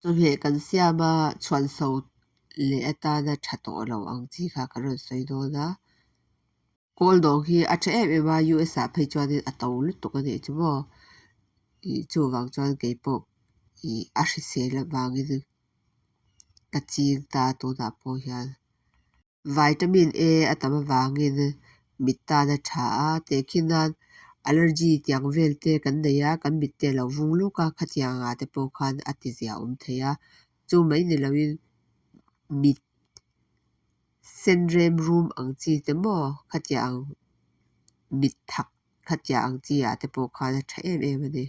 Chawhmeh kan siam a, chhuanso leh atana tha tawh lo ang chi kha kan rawn sawi dawn a. Kawldawng hi a tha em em a, US ah phei chuanin a to lutuk a nih chu maw. Ih chuvang chuan keipawh ih a hrisel avangin ka ching ta tunah pawh hian. Vitamin A a tam avangin mit tan a tha a, tehkhin nan allergy tiang vel te kan nei a, kan mit te a lo vung luk a, khatiang ah te pawh khan a ti zia awm thei a, chu mai ni loin mit sen rem rum ang chi te maw khatiang mit thak khatiang ang chi ah te pawh khan a tha em em a ni.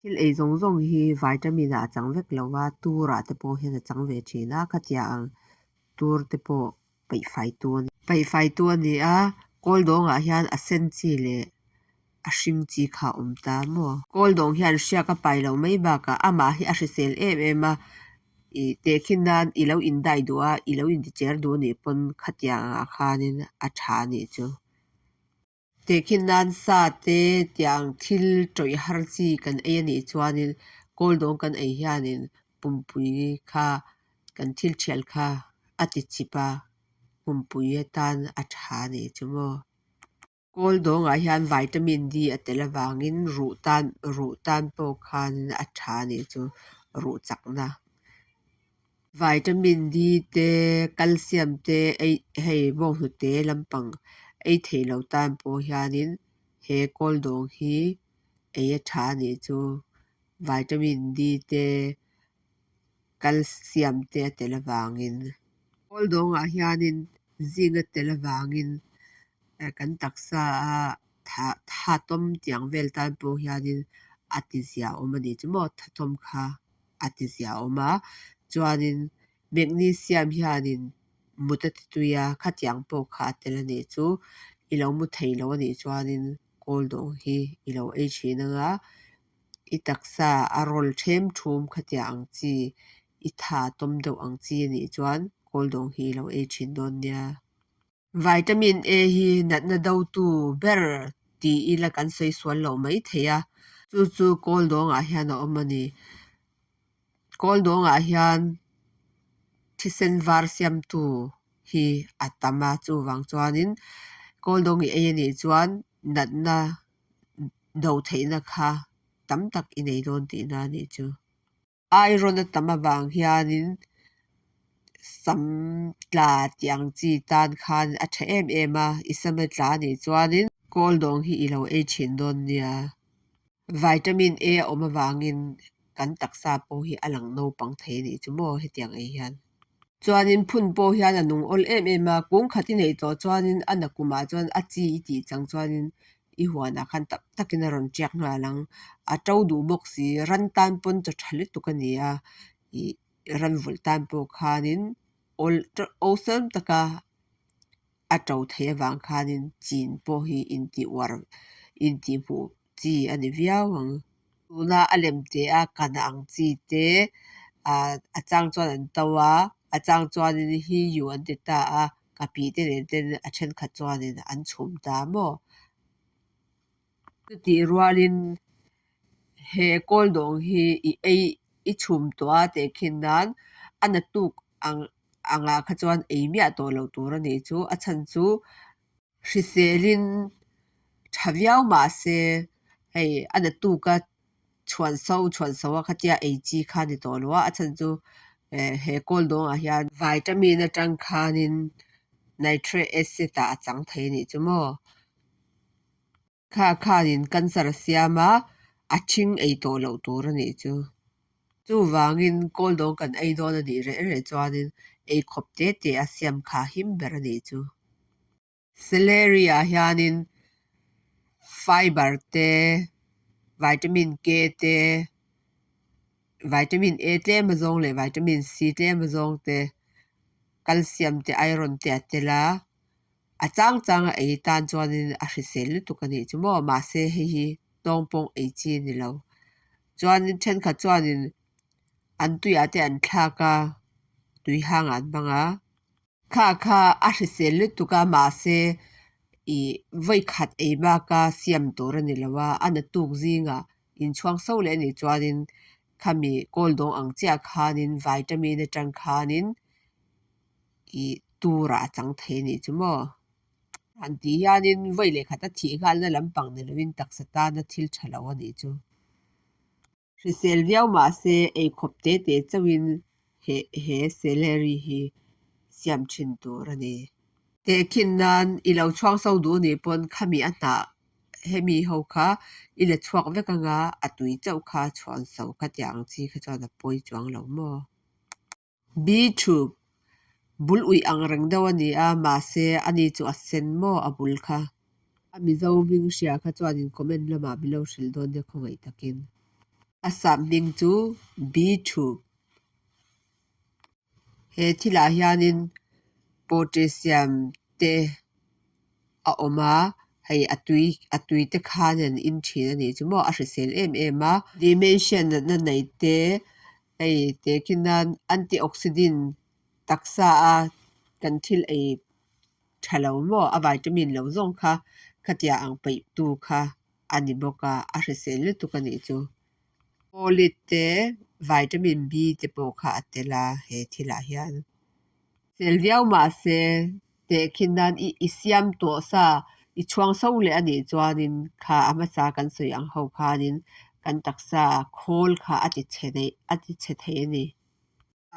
Thil ei zawng zawng hi vitamin ah a chang vek lo a, tur ah te pawh hian a chang ve thin a, khatiang ang tur te pawh peihfaitu a ni. Peihfaitu a ni a, kawldawngah hian a sen chi leh a hring chi kha a awm ta maw? Kawldawng hian hriak a pai loh mai bakah amah hi a hrisel em em a, ih tehkhin nan i lo indai duh a, i lo inticher duh anih pawn khatiang ah khanin a tha a nih chu. Tehkhin nan sa te tiang thil tawih har chi kan ei anih chuanin kawldawng kan ei hianin pumpui kha kan thil thial kha a ti chip a, pumpui atan a tha a nih chu maw. Kawldawngah hian vitamin D a tel avangin ruh tan ruh tan pawh khan a tha a nih chu ruh chakna. Vitamin D te calcium te ei hei bawnghnute lampang ei thei lo tan pawh hianin he kawldawng hi ei a tha a nih chu vitamin D te calcium te a tel avangin. Kawldawngah hianin zinc a tel avangin kan taksa a tha thatawm tiang vel tan pawh hianin a ti zia awm a nih chu maw thatawm kha. a ti zia awm a chuanin magnesium hianin mut a ti tui a khatiang pawh kha a tel a nih chu i lo mu thei lo a nih chuanin kawldawng hi i lo ei thin anga i taksa a rawl them thum khatiang ang chi i tha tawm deuh ang chi a nih chuan kawldawng hi i lo ei thin dawn nia. Vitamin A hi natna dotu ber ti ila kan sawi sual loh mai thei a, chu chu kawldawngah hian a awm a ni. Kawldawngah hian thisen var siamtu hi a tam a, chuvang chuanin kawldawng i ei a nih chuan natna do theihna kha tam tak i nei dawn tihna a nih chu. Iron a tam avang hianin sam tla tih ang chi tan khan a tha em em a, i sam a tla anih chuanin kawldawng hi i lo ei thin dawn nia. Vitamin A a awm avangin kan taksa pawh hi a lang naupang thei anih chu maw hetiang ei hian. Chuanin phun pawh hian a nung awl em em a, kung khat i neih tawh chuanin a nakumah chuan a chi i tih chang chuanin i huanah khan tak takin a rawn tiak nghal ang. A to duh bawk si, ran tan pawn chaw tha lutuk a ni a, ih ran vulh tan pawh khanin awl awlsam taka a to theih avang khanin chin pawh hi intih uar intih hmuh chi a ni viau ang. Tuna a lem teh a kan ang chi te ah a chang chuan an to a, a chang chuanin hi yu an ti ta a. Ka pi te nen ten a thenkhat chuanin an chhum ta maw? Chutih rualin he kawldawng hi i ei i chhum tawh a tehkhin nan a natuk ang angah kha chuan ei miah tawh loh tur a nih chu. A chhan chu hriselin tha viau mahse hei a natuka chhuan so chhuan so a khatia ei chi kha ni tawh lo a, a chhan chu eh he kawl dawngah hian vitamin atang khanin nitric acid ah a chang thei a nih chu maw. Kha khanin cancer a siam a, a ṭhing ei tawh loh tur a nih chu. Chuvangin kawl dawng kan ei dawn a nih reh reh chuanin ei khawp te te a siam kha him ber a nih chu. Celery ah hianin fiber te, vitamin K te, vitamin A tlem azawng leh vitamin C tlem azawng te, calcium te, iron te a tel a. A chang chang a ei tan chuanin a hrisel lutuk a nih chu maw mahse hei hi tawngpawng ei chi a ni lo. Chuanin thenkhat chuanin an tuiah te an thlak a, tui hangah an hmang a. Kha kha a hrisel lutuk a mahse ih vawi khat ei baka siam tur a ni lo a, a naktuk zingah inchhuang so leh a nih chuanin Khami kawldawng ang chiah khanin vitamin atang khanin ih turah a chang thei a nih chu maw. Han tih hianin vawi leh khat a thih nghalna lampang ni loin taksa tana thil tha lo a nih chu. Hrisel viau mahse eikhawp te te chauhin he he celery hi siam thin tur a ni. Tehkhin nan i lo chhuang so duh nih pawn khami a hnah hemi ho kha i la chhuak vek anga a tui chauh kha chhuan so kha tiang ang chi kha chuan a pawi chuang lo maw. Beetroot bul uih ang reng deuh a ni a, mahse ani chu a sen maw a bul kha. A Mizo hming hria kha chuanin comment lamah min lo hrilh dawn nia khawngaih takin. A sap hming chu Beetroot. He thilah hianin potassium te a awm a, hei a tui a tui te khan an in thin a nih chu maw a hrisel em em a. Dementia natna nei te hei tehkhin nan antioxidant taksa a kan thil ei tha lo maw a vitamin lo zawng kha khatiang ang peih tu kha a ni bawk a, a hrisel lutuk a nih chu. Folate te vitamin B te pawh kha a tel a he thilah hian. Sel viau mahse tehkhin nan i i siam tawh sa i chhuang so leh a nih chuanin kha a hmasa kan sawi ang ho khanin kan taksa khawl kha a ti chhe neih a ti chhe thei a ni.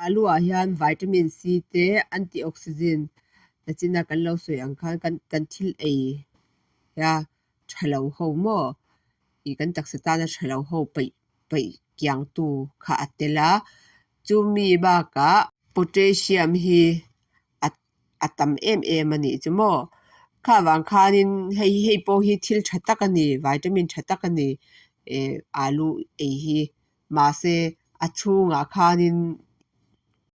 Alu ah hian vitamin C te antioxidant nachina kan lo sawi ang khan kan kan thil ei a tha lo ho maw ih kan taksa tana tha lo ho peih peih kiang tu kha a tel a chumi bakah potassium hi a a tam em em a nih chu maw kha vang khanin hei hei pawh hi thil tha tak a ni vitamin tha tak a ni eh alu ei hi mahse a chhungah khanin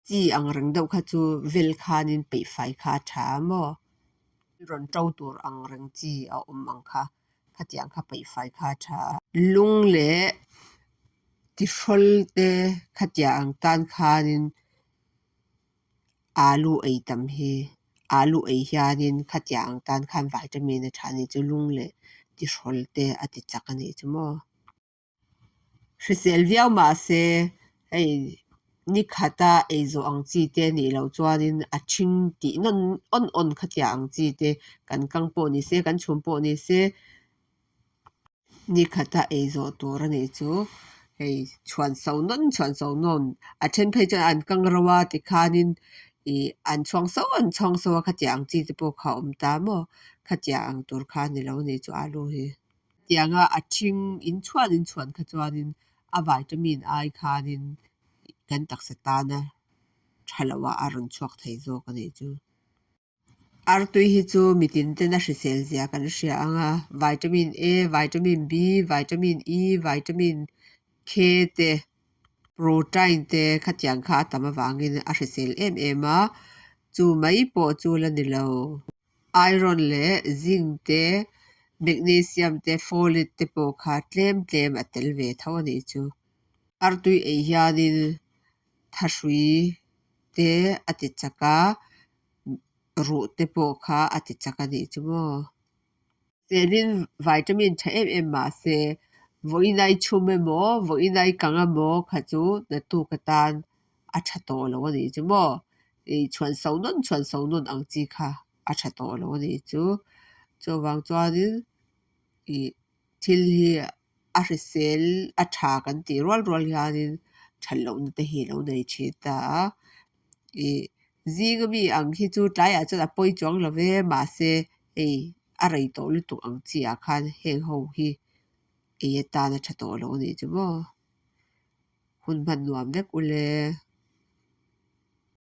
chi ang reng deuh kha chu vel khanin peih fai kha a tha a maw rawn to tur ang reng chi a awm ang kha khatiang kha peih fai kha a tha a. Lung leh tihrawl te khatiang ang tan khanin alu ei tam hi alu ei hianin khatiang ang tan khan vitamin a tha a nih chu lung leh tihrawl te a ti chak a nih chu maw. Hrisel viau mahse hei ni khata ei zawh ang chi te nih loh chuanin a ṭhing tih nawn awn awn khatiang ang chi te kan kang pawh ni se kan chhum pawh ni se ni khata ei zawh tur a nih chu hei chhuan so nawn chhuan so nawn a then phei chuan an kang ro a tikhanin ih an chhuang so an chhuang so a khatiang ang chi te pawh kha a awm ta maw khatiang ang tur kha a ni lo a nih chu alu hi. Tianga a ṭhing inchhuan inchhuan kha chuanin a vitamin ai khanin kan taksa tana ṭha loah a rawn chhuak thei zawk a nih chu. Artui hi chu mitin ten a hrisel zia kan hria ang a, vitamin A, vitamin B, vitamin E, vitamin K te, protein te khatiang kha a tam avangin a hrisel em em a, chu mai pawh chu la ni lo. Iron leh zinc te, magnesium te, folate te pawh kha tlem tlem a tel ve tho a nih chu. Artui ei hianin thahrui te a ti chak a, ruh te pawh kha a ti chak a nih chu maw. Selin vitamin tha em em mahse vawiinai chhum emaw vawiinai kang emaw kha chu naktuk atan a tha tawh lo a nih chu maw. Ih chhuan so nawn chhuan so nawn ang chi kha a tha tawh lo a nih chu. Chuvang chuanin ih thil hi a hrisel a tha kan tih rual rual hianin that lohna te hi a lo nei thin ta a. Ih zing ami ang hi chu tlaiah chuan a pawi chuang lo ve mahse hei a rei tawh lutuk ang chi ah khan heng ho hi ei atan a tha tawh lo a nih chu maw. Hun hman nuam vek ule.